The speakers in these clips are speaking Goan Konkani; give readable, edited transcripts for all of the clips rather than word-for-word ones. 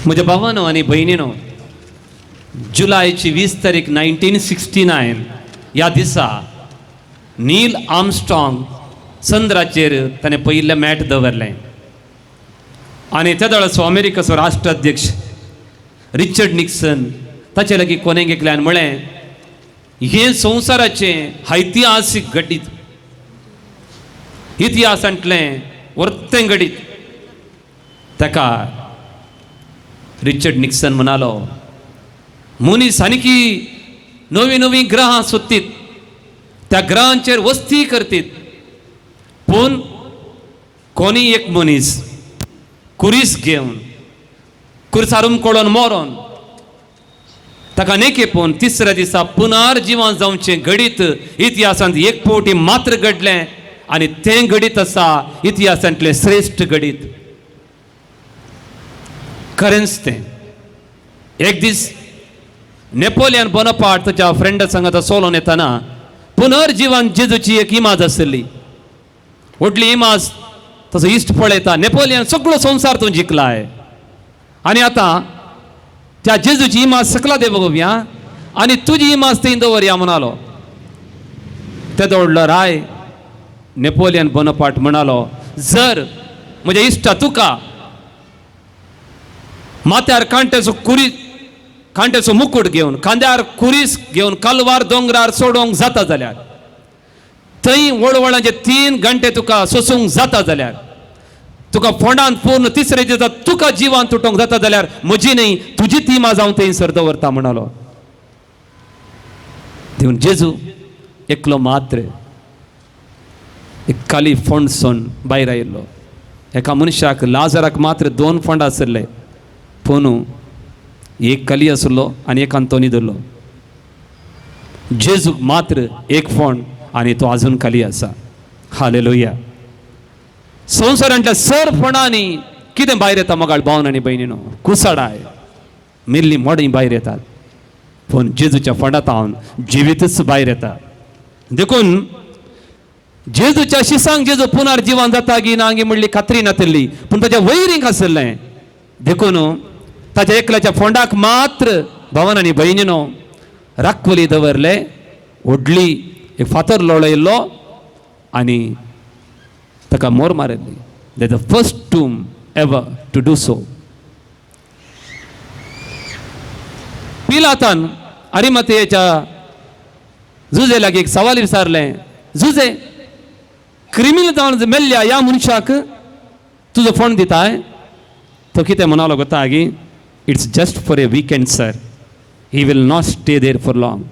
म्हज्या भावानो आनी भयणीनो, जुलायची 20 तारीख 1969 ह्या दिसा नील आर्मस्ट्रॉंग चंद्राचेर ताणें पयलें मॅट दवरलें आनी त्या वेळाचो अमेरिकाचो राष्ट्राध्यक्ष रिचर्ड निक्सन ताचे लागीं कोणें एकल्यान म्हळें, हें संवसाराचें ऐतिहासीक घडीत, इतिहासांतलें वर्तें घडीत. ताका रिचर्ड निक्सन म्हणालो, मनीस आनीकी नवीं नवीं ग्रहां सोदतीत, त्या ग्रहांचेर वस्ती करतीत, पूण कोणी एक मनीस कुरीस घेवन कुर्सार उमकोळोन मरोन ताका नेकेपून तिसऱ्या दिसा पुनर्जिवन जावचें घडीत इतिहासांत एक फावटी मात्र घडलें आनी तें घडीत आसा इतिहासांतलें श्रेश्ठ घडीत. खरेंच तें. एक दीस नेपोलियन बोनापार्ट ताच्या फ्रेंडा सांगाता चलोन येताना पुनर्जिवन जेजूची एक इमाज आशिल्ली, व्हडली इमाज. तसो इश्ट पळयता, नेपोलियन सगळो संवसार तूं जिखलाय आनी आतां त्या जेजूची इमाज सकला दे बघूया आनी तुजी इमाज थंय दवरया म्हणालो. तेदो व्हडलो राय नेपोलियन बोनापार्ट म्हणालो, जर म्हज्या इश्टा तुका माथ्यार कांट्याचो कुरी कांट्याचो मुकूट घेवन खांद्यार कुरीस घेवन कालवार दोंगरार चडोवंक जाता जाल्यार, थंय वळवळांचे 3 घंटे तुका सोसूंक जाता जाल्यार, तुका फोंडांत पूर्ण तिसरे दिसा तुका जिवान तुटोवंक जाता जाल्यार, म्हजी न्हय तुजी ती माज हांव थंयसर दवरता म्हणालो. देखून जेजू एकलो मात्र एक खाली फोंड सोन भायर आयिल्लो. एका मनशाक लाजराक मात्र 2 फोंड आशिल्ले, पूण एक खाली आशिल्लो आनी एकान तो न्हिदलो. जेजूक मात्र एक फोंड आनी तो आजून खाली आसा. हालेलुया. संवसारांतल्या सर फोंडांनी कितें भायर येता मोगाळ भावन आनी भयणीनो? कुसाडाय मेल्ली मोडीं भायर येतात, पूण जेजूच्या फोंडांत हांव जिवीतच भायर येता. देखून जेजूच्या शिसांक जेजू पुनर्जिवन जाता गी ना गी म्हणली खात्री नातिल्ली, पूण ताच्या वैरींक आशिल्लें. देखून ताच्या एकल्याच्या फोंडाक मात्र भावन आनी भयणीनो राखवली दवरले, व्हडली एक फातर लोळयल्लो आनी ताका मोर मारिल्ली. That the first tomb ever to do so. पिलातान अरिमतेच्या Jose लागीं एक सवाल विचारलें, जुजे क्रिमिनल जावन मेल्ल्या ह्या मनशाक तुजो फोंड दिताय? तो कितें म्हणालो गोता गी, it's just for a weekend sir, he will not stay there for long.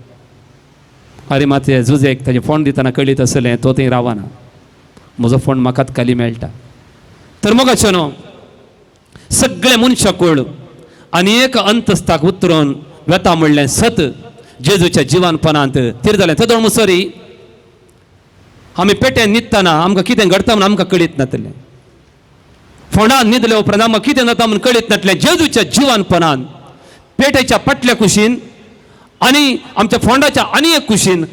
अरे माते जुजेक ताजें फोंड दितना कळीत आसलें तो थंय रावना, म्हजो फोंड म्हाकाच खाली मेळटा. तर मोगाचें न्हू सगळें मनशाकूळ आनी एक अंतस्ताक उतरून वेता म्हणलें सत जेजूच्या जिवानपणांत तिर जालें. तेदोळ मुसरी आमी पेट्यान न्हिदतना आमकां कितें घडटा म्हूण आमकां कळीत नातलें, फोंडान न्हिदले उपरांत आमकां कितें जाता म्हूण कळीत नातलें. जेजूच्या जिवानपणान पेट्याच्या फाटल्या कुशीन आनी आमच्या फोंडाच्या आनी एक कुशीन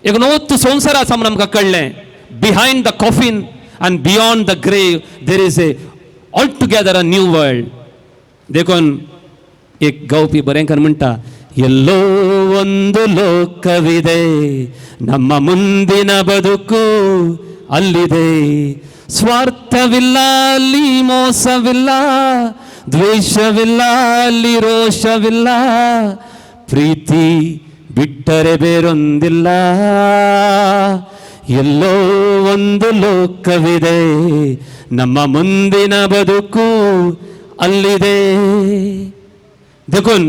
एक नवोत्त संवसार आसा म्हूण आमकां कळ्ळें. Behind the coffin and beyond the grave there is a all together a new world. देखून एक गावपी बरेंकर म्हणटा, ಎಲ್ಲೋ ಒಂದು ಲೋಕವಿದೆ, ನಮ್ಮ ಮುಂದಿನ ಬದುಕು ಅಲ್ಲಿದೆ, ಸ್ವಾರ್ಥವಿಲ್ಲ ಅಲ್ಲಿ, ಮೋಸವಿಲ್ಲ, ದ್ವೇಷವಿಲ್ಲ ಅಲ್ಲಿ, ರೋಷವಿಲ್ಲ, ಪ್ರೀತಿ ಬಿಟ್ಟರೆ ಬೇರೊಂದಿಲ್ಲ, ಎಲ್ಲೋ ಒಂದು ಲೋಕವಿದೆ, ನಮ್ಮ ಮುಂದಿನ ಬದುಕು ಅಲ್ಲಿದೆ. देखून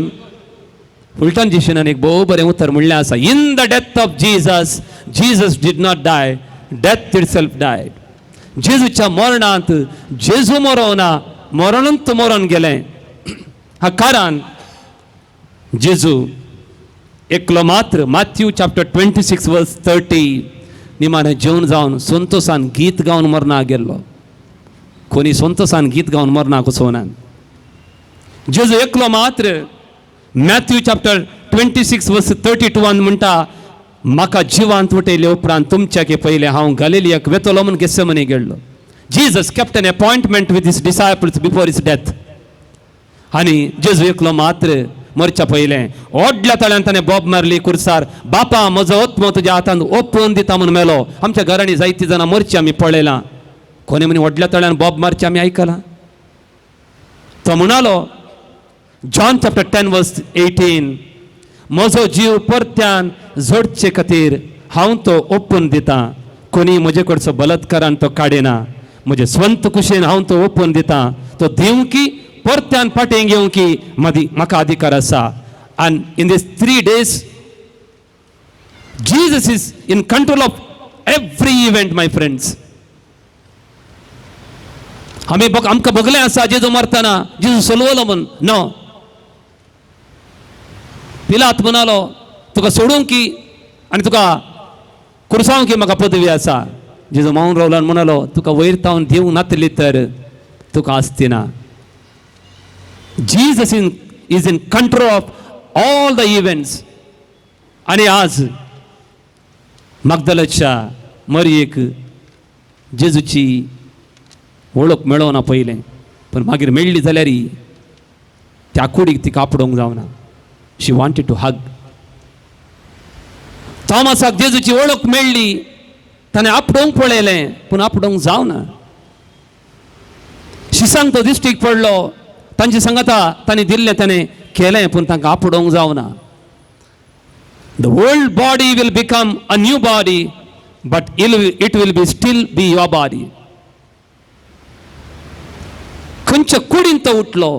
फुलटन जिशनान एक भोव बरें उतर म्हणलें आसा, in the death of Jesus, Jesus did not die, death itself died. जेजूच्या मरणांत जेजू मरोना, मरणूच मरोन गेलें. हा कारण जेजू एकलो मात्र Matthew chapter 26 verse 30 निमाणें जेवन जावन संतोसान गीत गावन मरना गेल्लो. कोणी संतोसान गीत गावन मरना कसोनान. जेजू एकलो मात्र मॅथ्यू चॅप्टर 26 वर्स 32 म्हणटा, म्हाका जिवांत उठयले उपरांत तुमच्या पयलें हांव गालिलियाक वेतलो म्हूण गेत्सेमनी गेल्लो. Jesus kept an appointment with his disciples before his death. आनी जेजू एकलो मात्र मरच्या पयलें व्हडल्या तळ्यान ताणें बोब मारली कुर्सार, बापा म्हजो आत्मो तुज्या हातांत ओपून दिता म्हूण मेलो. आमच्या घरांनी जायतीं जाणां मरचीं आमी पळयलां. कोणे म्हणी व्हडल्या तळ्यान बोब मारची आमी आयकलां. तो म्हणालो जॉन चॅप्टर 10 वर्स 18, म्हजो जीव परत्यान जोडचे खातीर हांव तो ओपून दितां. कोणी म्हजे कडचो बलात्कारान तो काडिना, म्हजे स्वंत कुशेन हांव तो ओपून दितां. तो दिवंकी परत्यान फाटीं घेवंकी मदीं म्हाका अधिकार आसा. आनी in these 3 days Jesus is in control of every event my friends. आमी आमकां बगलें आसा जेजू मरतना जेजू सोलवलो म्हूण. नो, पिलात म्हणालो तुका सोडूंक की आनी तुका कुर्सावंक की म्हाका पदवी आसा. जेजू मावन रावलो आनी म्हणालो तुका वयर तावन दिवंक नातली तर तुका आसती ना. Jesus is in control of all the events. आनी आज मागदलाच्या मरयेक जेजूची वळख मेळोना पयलें, पूण मागीर मेळ्ळी जाल्यार त्या कुडीक तिका आपडोवंक जावना. She wanted to hug. थॉमसाक जेजूची वळख मेळ्ळी, ताणें आपडोवंक पळयलें पूण आपडोवंक जावना. शिसांक तो दिश्टीक पडलो, तांचे सांगाता ताणें दिल्लें ताणें केलें पूण तांकां आपडोवंक जावना. The old body will become a new body, but it will be still be your body. खंयच्या कुडीन तो उठलो?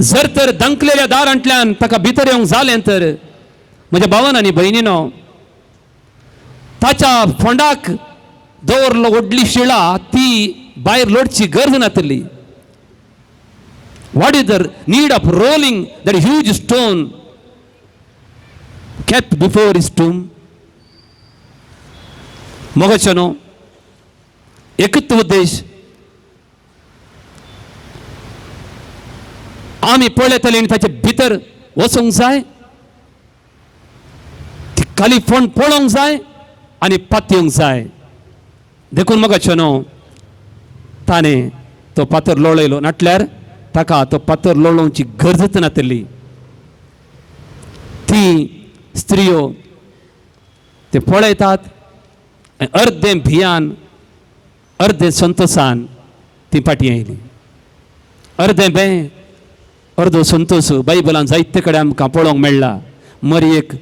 जर तर दंकलेल्या दारांतल्यान ताका भितर येवंक जालें तर म्हज्या भावान आनी भयणीनो ताच्या फोंडाक दवरलो व्हडली शिळा, ती भायर लोटची गरज नातली. What is the need of rolling that huge stone kept before his tomb? मोगाचें न्हू, एकूच उद्देश, आमी पळयतले आनी ताचे भितर वचूंक जाय, ती खाली फोंड पळोवंक जाय आनी पातयेवंक जाय. देखून मोगाचें न्हू, ताणें तो फातर लोळयलो, नाटल्यार ताका तो फातर लोळोवची गरजच नातली. ती स्त्रियो ते पळयतात आनी अर्दें भियान अर्दें संतोसान ती फाटीं आयली. अर्दें बें अर्दो संतोस बायबलान जायते कडेन आमकां पळोवंक मेळ्ळा. मरयेक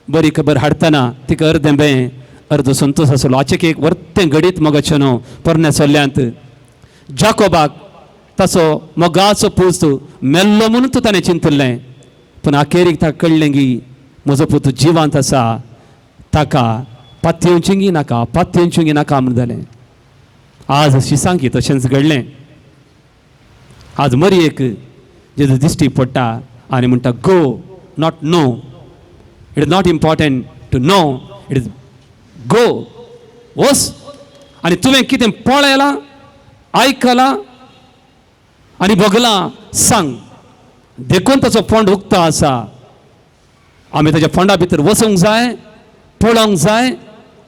बरी खबर हाडटना तिका अर्दें बें अर्दो संतोस आसलो. हाचें एक वर्तें घडीत मोगाचें न्हू पोरण्या चल्ल्यांत जाकोबाक ताचो मोगाचो पूत मेल्लो म्हणून तो ताणें चिंतिल्लें, पूण अखेरीक ताका कळ्ळें की म्हजो पूत जिवांत आसा, ताका पातयेवचेंगी नाका, पातयेवचेंगी नाका म्हूण जालें. आज शिसांकी तशेंच घडलें. आज मरयेक जेजू दिश्टी पडटा आनी म्हणटा go, not know. It is not important to know, it is go, वच आनी तुवें कितें पळयलां, आयकलां आनी भोगलां सांग. देखून ताचो फोंड उक्तो आसा. आमी ताच्या फोंडा भितर वचूंक जाय, पळोवंक जाय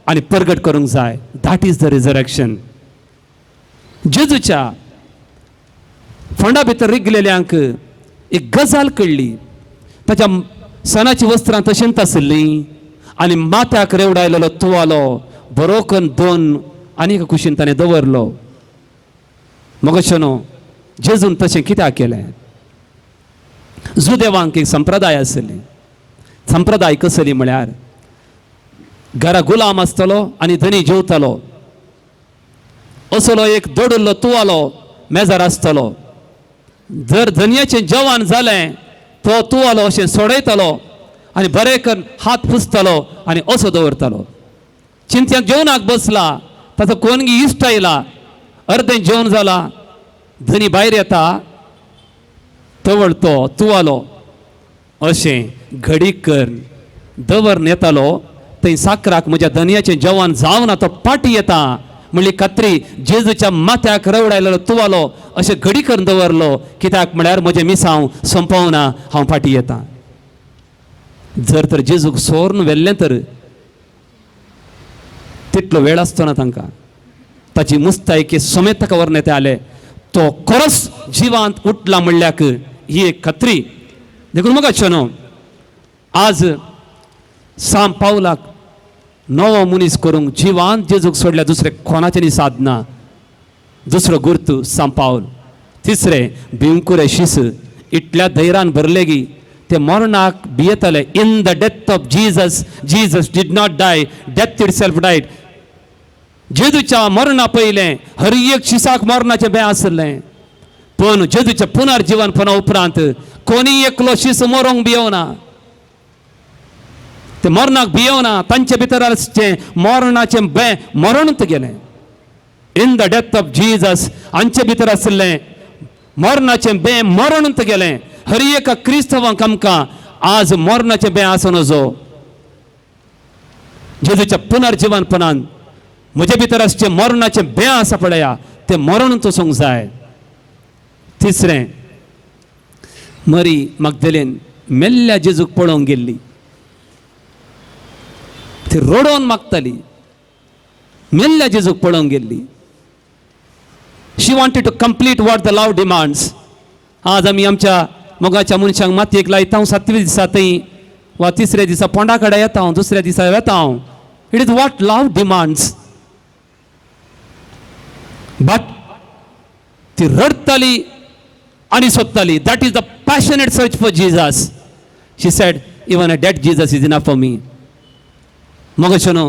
आनी परगट करूंक जाय. That is the resurrection. जेजूच्या Ponda भितर रिगलेल्यांक एक गजाल कळ्ळी. ताच्या सणाची वस्त्रां तशेंच आशिल्लीं आनी माथ्याक रेवडायलेलो तुवालो बरो करून दोन आनी एका कुशीन ताणें दवरलो. मगो न्हू जेजून तशें कित्याक केलें? जुदेवांक एक संप्रदाय आशिल्ली. संप्रदाय कसली म्हळ्यार घरा गुलाम आसतलो आनी धनी जेवतालो, असलो एक दोडुल्लो तुवालो मेजार आसतलो. जर धनयाचें जेवण जालें तो तुवालो अशें सोडयतलो आनी बरें करून हात पुसतलो आनी असो दवरतलो. चिंत्याक जेवणाक बसला, ताचो कोणगी इश्ट आयला, अर्दें जेवण जाला, धनी भायर येता, तवळ तो तुवालो अशें घडी करून दवरून येतालो. थंय साकराक म्हज्या धनयाचें जेवण जावना तो पाटी येता म्हणली खात्री जेजूच्या माथ्याक रवडायलेलो तुवालो अशें घडी करून दवरलो. कित्याक म्हळ्यार म्हजें मिसांव सोंपोवना, हांव फाटी येता. जर तर जेजूक सोरून व्हेल्लें तर तितलो वेळ आसतो ना तांकां. ताची मुस्तायकी समेत ताका व्हरून येता आले. तो खरोच जिवांत उठला म्हणल्याक ही एक खात्री. देखून मोगाचो न्हू, आज सांत पावलाक नवो मनीस करूंक जिवांत जेजूक सोडल्यार दुसरें कोणाचें सादना. दुसरो गुर्त सांत पावल. तिसरें, भिवकुरे शीस इतल्या धैर्यान भरले की ते मरणाक भियेताले. In the death of Jesus, Jesus did not die, death itself died. जेजूच्या मरणा पयलें हर एक शिसाक मरणाचें बें आसलें, पूण जेजूच्या पुनर्जीवनपणा उपरांत कोणी एकलो शीस मरोंक भियोना, ते मरणाक भियोना. तांचे भितर आसचें मरणाचें बें मरणूच गेलें. In the death of Jesus हांचे भितर आशिल्लें मरणाचें बें मरणूच गेलें. हर एका क्रिस्तवांक आमकां आज मरणाचें बें आसूं नजो. जेजूच्या पुनर्जीवनपणान म्हजे भितर आसचें मरणाचें बें आसा पळया, तें मरणूच वचूंक जाय. तिसरें, मरी मागदेलेन मेल्ल्या जेजूक पळोवंक गेल्ली. ती रडोवन मागताली. मेल्ल्या जेजूक पळोवंक गेल्ली. She wanted to complete what the love demands. आज आमी आमच्या मोगाच्या मनशांक मातयेक लायता, सातवे दिसा थंय वा तिसऱ्या दिसा पोंडा कडेन येता हांव, दुसऱ्या दिसा वेता हांव. It is what love demands, but ती रडताली आनी सोदताली. That is the passionate search for Jesus. She said, "Even a dead Jesus is enough for me." मग न्हू,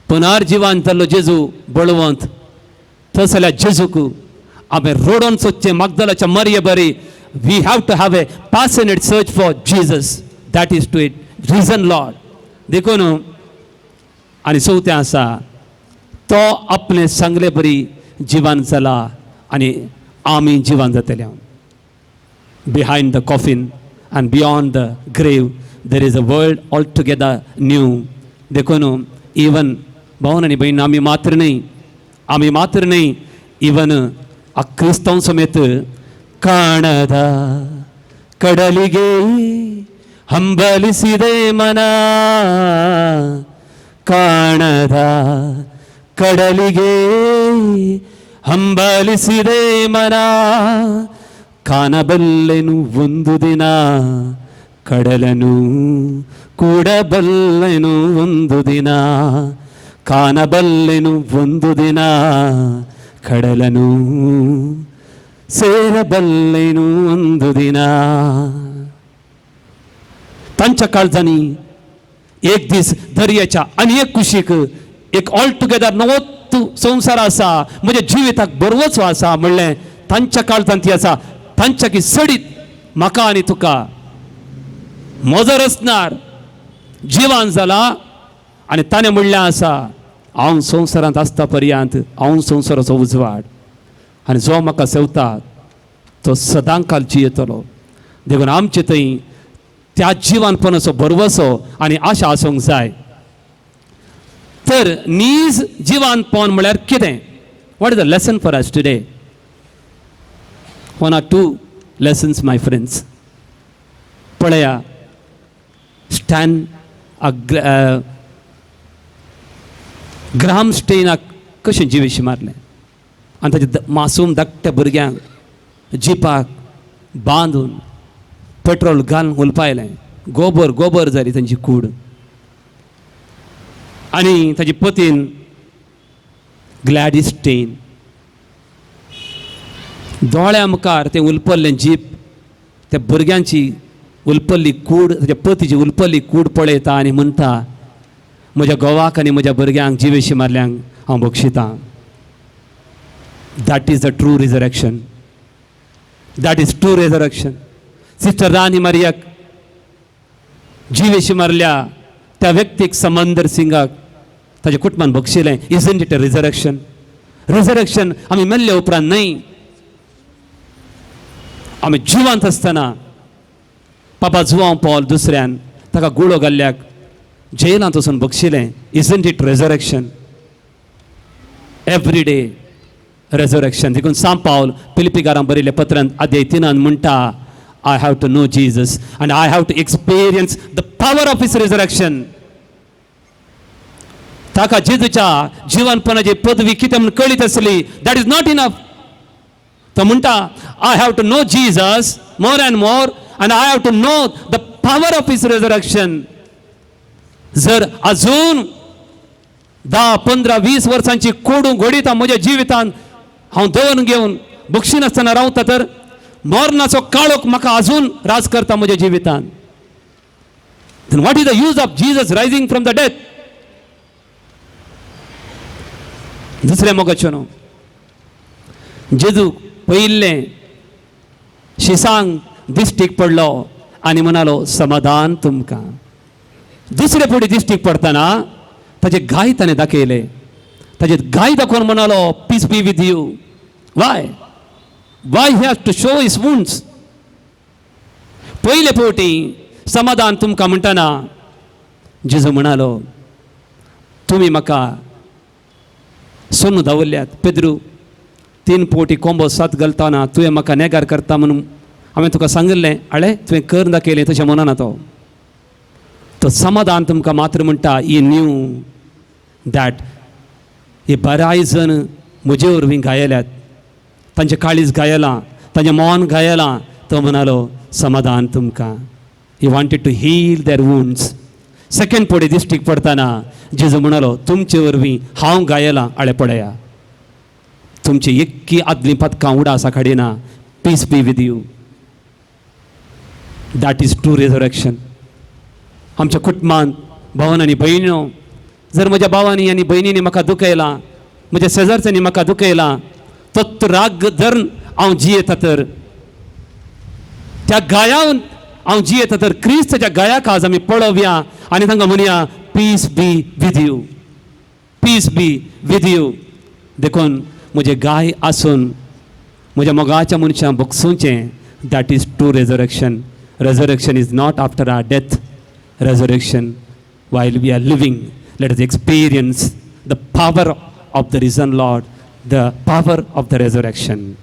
पुनर्जिवान जाल्लो जेजू बळवंत. तस जाल्यार जेजूक हांवें रडोन सोदचें मागदलाच्या मरये बरी. We have to have a passionate search for Jesus, that is to it risen Lord. देखून आनी चवथें आसा, तो आपले सांगले बरी जिवान जाला आनी आमी जिवान जातले. Behind the coffin and beyond the grave there is a world altogether new. देखून इवन भावन आनी भयण, आमी मात्र न्हय, आमी मात्र न्हय, इवन आ क्रिस्तांव समेत ಕಾಣದ ಕಡಲಿಗೆ ಹಂಬಲಿಸಿದೆ ಮನ, ಕಾಣದ ಕಡಲಿಗೆ ಹಂಬಲಿಸಿದೆ ಮನ, ಕಾಣಬಲ್ಲೆನು ಒಂದು ದಿನ ಕಡಲನು, ಕೂಡಬಲ್ಲೆನು ಒಂದು ದಿನ, ಕಾಣಬಲ್ಲೆನು ಒಂದು ದಿನ ಕಡಲನು, ಸೇರಬಲ್ಲೆನು ಒಂದು ದಿನ. तांच्या काळजांनी एक दीस दर्याच्या आनी एक कुशीक एक ऑल टुगेदर नवोच संवसार आसा, म्हज्या जिविताक बरोवचो आसा म्हणलें तांच्या काळजांत ती आसा. तांच्या की सडीत म्हाका आनी तुका म्हजो रचणार जिवान जाला आनी ताणें म्हणलें आसा, हांव संवसारांत आसता पर्यंत हांव संवसाराचो उजवाड आनी जो म्हाका सेवता तो सदांकाल जियेतलो. देखून आमचे थंय त्या जिवानपणाचो भरवसो आनी आशा आसूंक जाय. तर नीज जिवानपण म्हळ्यार कितें? What is the lesson for us today? One or two lessons, my friends. पळया, स्टॅन ग्राम स्टेनाक कशें जिवेशी मारलें आनी ताच्या मासूम धाकट्या भुरग्यांक जिपाक बांदून पेट्रोल घालून हुलपायलें. गोबर गोबर जाली तांची कूड. आनी ताजी पतीन ग्लॅडीस स्टेन दोळ्या मुखार तें उलपल्लें जीप, त्या भुरग्यांची उलपल्ली कूड, ताच्या पतीची उलपल्ली कूड पळयता आनी म्हणटा, म्हज्या घोवाक आनी म्हज्या भुरग्यांक जिवेशी मारल्यांक हांव बक्षितां. That is the true resurrection. That is true resurrection. Sister रानी मारियाक जिवेशी मारल्या त्या व्यक्तीक, समंदर सिंगाक ताच्या कुटुंबान बक्षिलें. Isn't it a resurrection? Resurrection आमी मेल्ले उपरांत न्हय, आमी जिवंत आसतना. पापा जुवांव पॉल दुसऱ्यान ताका गुळो घाल्ल्याक जेलांत वचून बक्षिलें. Isn't it resurrection? Every day resurrection. देखून सांत पावल पिलिपीकारां बरयल्ल्या पत्रांत अध्याय 3 म्हणटा, I have to know Jesus and I have to experience the power of his resurrection. ताका जेजूच्या जिवनपणाची पदवी कितें म्हूण कळीत आसली. That is not enough. तो म्हणटा, I have to know Jesus more and more and I have to know the power of his resurrection. जर अजून 10, 15, 20 वर्सांची कोडू घडितां म्हज्या जिवितांत हांव दवरून घेवन बक्षिनासतना रावता तर मरणाचो काळोख म्हाका अजून राज करता म्हज्या जिवितांत. Then what is the use of Jesus rising from the death? दुसरें मोगाचें न्हू, जेजू पयिल्लें शिसांक दिश्टीक पडलो आनी म्हणालो समाधान तुमकां. दुसरे फुडें दिश्टीक पडटना ताजे गाय ताणें दाखयले, ताजे गाय दाखोवन म्हणालो peace be with you. Why why he has to show his wounds? पयले फावटी समाधान तुमकां म्हणटना जेजू म्हणालो तुमी म्हाका सोनू दवरल्यात. पेद्रू 3 फावटी कोंबो सात घालतना तुवें म्हाका नेगार करता म्हणून हांवें तुका सांगिल्लें, आळे तुवें कर दाखयलें तशें म्हणना तो. तो समाधान तुमकां मात्र म्हणटा, ही न्यू that हे बऱ्याय जण म्हजे वरवीं गायल्यात, तांचें काळीज गायलां, तांचें मन गायलां. तो म्हणालो समाधान तुमकां. He wanted to heal their wounds. Second पडे दिश्टीक पडटना जेजू म्हणालो तुमचे वरवीं हांव गायलां, आळे पळया तुमची एक्की आदलीं पदकां उडासा काडिना. Peace be with you. That is true resurrection. आमच्या कुटुंबांत भावन आनी भयण्यो, जर म्हज्या भावांनी आनी भयणींनी म्हाका दुखयलां, म्हज्या शेजारच्यांनी म्हाका दुखयलां, तोच राग धरून हांव जियेता तर त्या गायान हांव जियेता तर क्रिस्ताच्या गायाक आज आमी पळोवया आनी तांकां म्हणया peace be with you, peace be with you. देखून म्हजें गाय आसून म्हज्या मोगाच्या मनशां भोगसुचें, that is true resurrection. Resurrection is not after our death, resurrection while we are living. Let us experience the power of the risen Lord, the power of the resurrection.